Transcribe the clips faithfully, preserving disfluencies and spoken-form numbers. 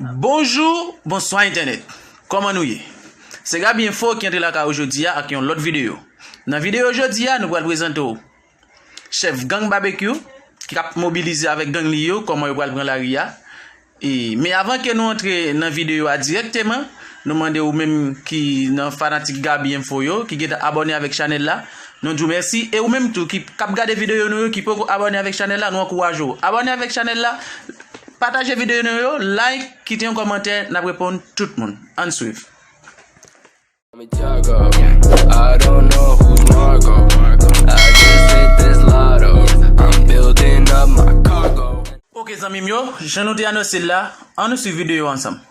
Bonjou, bonswa entènèt. Kòman nou ye? Se Gaby Info ki antre lakay ou jodi a ak yon lòt videyo. Nan videyo jodi a, nou pral prezante w chèf gang Babekyou ki ap mobilize avèk gang li yo, kòman yo pral pran lari a. E, men avan ke nou antre nan videyo a dirèkteman, nou mande ou menm ki nan fanatik Gaby Info yo, ki gentan abòne avèk chanèl la, nou di w mèsi. E ou menm tou ki k ap gade videyo nou yo, ki poko abòne avèk chanèl la, nou ankouraje w abòne avèk chanèl la, pataje videyo nou yo, like, kite yon kòmantè, n ap reponn tout moun. Ann swiv. I'm a Jago. I don't know who's Marco. I just hit this lotto. I'm building up my cargo. Ok, zanmi m yo, jan nou te anonse l la, ann nou swiv videyo ansanm.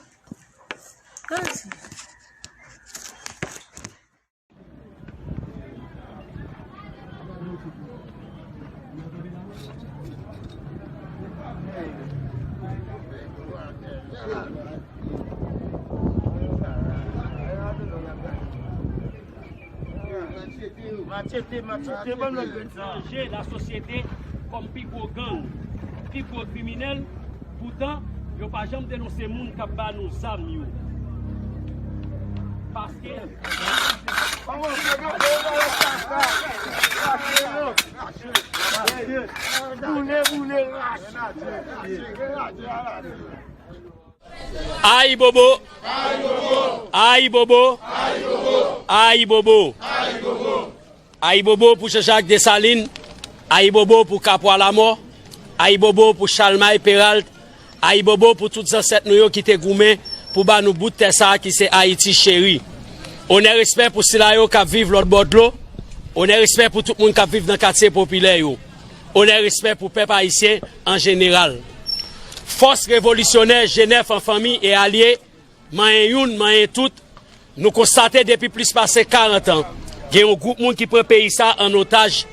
Machete, machete, ban m lòt grenn. Ranje lasosyete kòm pi gwo gang, pi gwo kriminèl. Poutan, yo pa janm denonse moun k ap ba nou zam yo. Paske Boule, boule, rache. Ayibobo! Ayibobo! Ayibobo! Ayibobo pou Jean-Jacques Dessalines! Ayibobo pou Kapwa Lamò! Ayibobo pou Chalmay Peralt! Ayibobo pou tout zansèt nou yo ki te goumen pou ba nou bout tè sa a ki se Ayiti cheri. Onè, respè pou sila yo k ap viv lòt bò dlo. Onè, respè pou tout moun k ap viv nan katye popilè yo. Onè, respè pou pèp ayisyen an jeneral. Fòs revolisyonè Jenèf an fanmi e alye, manyen youn, manyen tout, nou konstate depi plis pase karant an, gen yon gwoup moun ki pran peyi sa an otaj,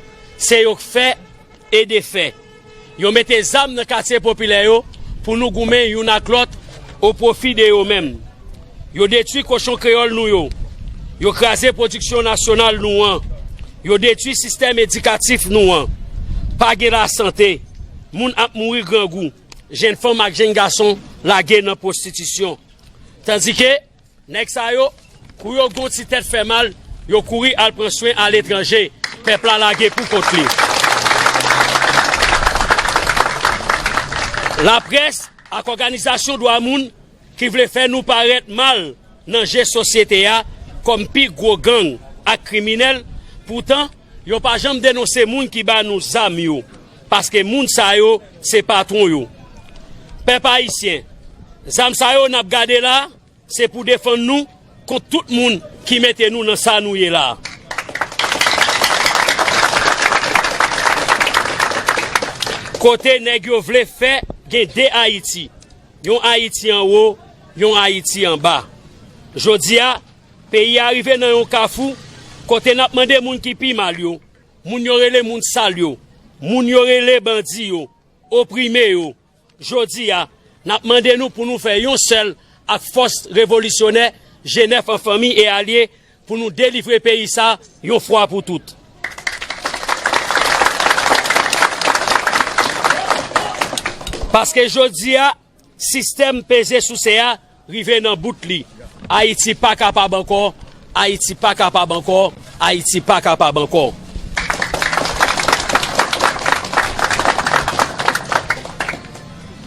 se yo k fè e defè. Yo mete zam nan katye popilè yo pou nou goumen youn ak lòt o pwofi de yo menm. Yo detwi kochon kreyòl nou yo. Yo kraze pwodiksyon nasyonal nou an. Yo detwi sistèm edikatif nou an. Pa gen lasante. Moun ap mouri grangou. Jenn fanm ak jenn gason lage nan pwostitisyon. Tandike, nèg sa yo, kou yo gen yon ti tèt fè mal, yo kouri al pran swen aletranje. Pèp la lage pou kont li. Laprès ak òganizasyon dwa moun ki vle fè nou parèt mal nan je sosyete a kòm pi gwo gang ak kriminèl, poutan, yo pa janm denonse moun ki ba nou zam yo, paske moun sa yo se patwon yo. Pèp ayisyen, zam sa yo n ap gade la, se pou defann nou kont tout moun ki mete nou nan sa nou ye la. Kote nèg yo vle fè gen de Ayiti, yon Ayiti anwo, yon Ayiti anba. Jodi a, peyi a rive nan yon kafou kote n ap mande moun ki pi mal yo, moun yo rele moun sal yo, moun yo rele bandi yo, oprime yo. Jodi a, n ap mande nou pou nou fè yon sèl ak fòs revolisyonè Jenèf an fanmi e alye pou nou delivre peyi sa yon fwa pou tout. Paske jodi a, sistèm peze souse a rive nan bout li. Ayiti pa kapab ankò, Ayiti pa kapab ankò, Ayiti pa kapab ankò.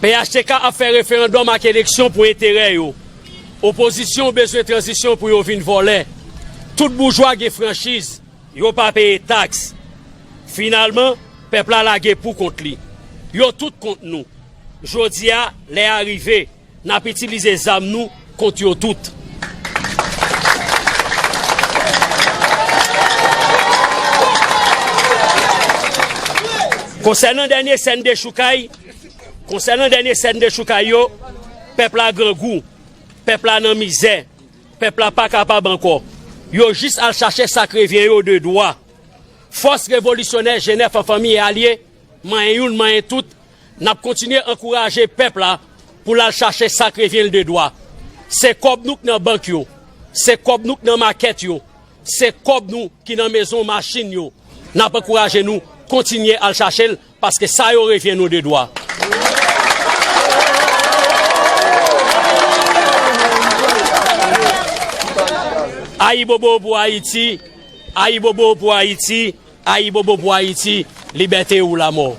P H T K ap fè referandòm ak eleksyon pou enterè yo. Opozisyon bezwen tranzisyon pou yo vin vòlè. Tout boujwa gen franchiz. Yo pa peye taks. Finalman, pèp la lage pou kont li. Yo tout kont nou. Jodi a, lè a rive, n ap itilize zam nou kont yo tout. Konsènan dènye sèn dechoukay, konsènan dènye sèn dechoukay yo, pèp la grangou, pèp la nan mizè. Pèp la pa kapab ankò. Yo jis al chache sa k revyen yo de dwa. Fòs revolisyonè Jenèf an fanmi e alye, manyen youn, manyen tout, n ap kontinye ankouraje pèp la pou l al chache sa k revyen l de dwa. Se kòb nou k nan bank yo, se kòb nou k nan makèt yo, se kòb nou ki nan mezon machin yo. N ap ankouraje nou kontinye al chache l, paske sa yo revyen nou de dwa. Ayibobo pou Ayiti, ayibobo pou Ayiti, ayibobo pou Ayiti, libète ou lamò.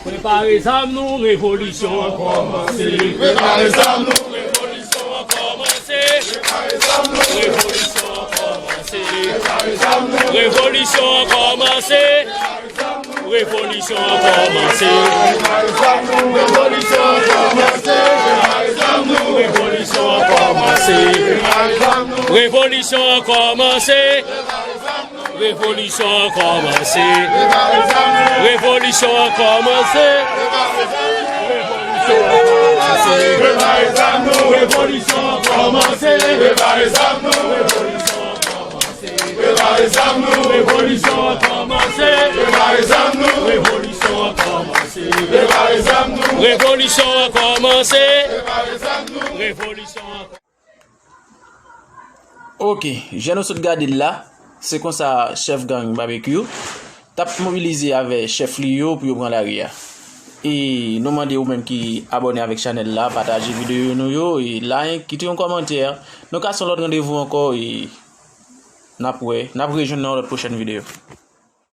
Prepare zam nou, revolisyon an kòmanse. Prepare zam nou, revolisyon an kòmanse. Prepare zam nou, revolisyon an kòmanse. Prepare zam nou, revolisyon an kòmanse. Revolisyon an kòmanse. Prepare zam nou, revolisyon an kòmanse. Prepare zam nou, revolisyon an kòmanse. Prepare zam nou, revolisyon an kòmanse. Revolisyon an kòmanse. Revolisyon an kòmanse. Prepare zam nou, revolisyon an kòmanse. Prepare zam nou, revolisyon an kòmanse. Prepare zam nou, revolisyon an kòmanse. Prepare zam nou, revolisyon an kòmanse. Prepare zam nou, revolisyon an kòmanse. Prepare zam nou, revolisyon an Ok, jan nou sot gade l la, se konsa chèf gang Babekyou t ap mobilize avè chèf li yo pou yo pran lari a. E nou mande ou menm ki abòne avèk chanèl la, pataje videyo nou yo, e like, kite yon kòmantè. Nou ka se yon lòt randevou ankò, e n ap wè, n ap rejwenn nan yon lòt pwochèn videyo.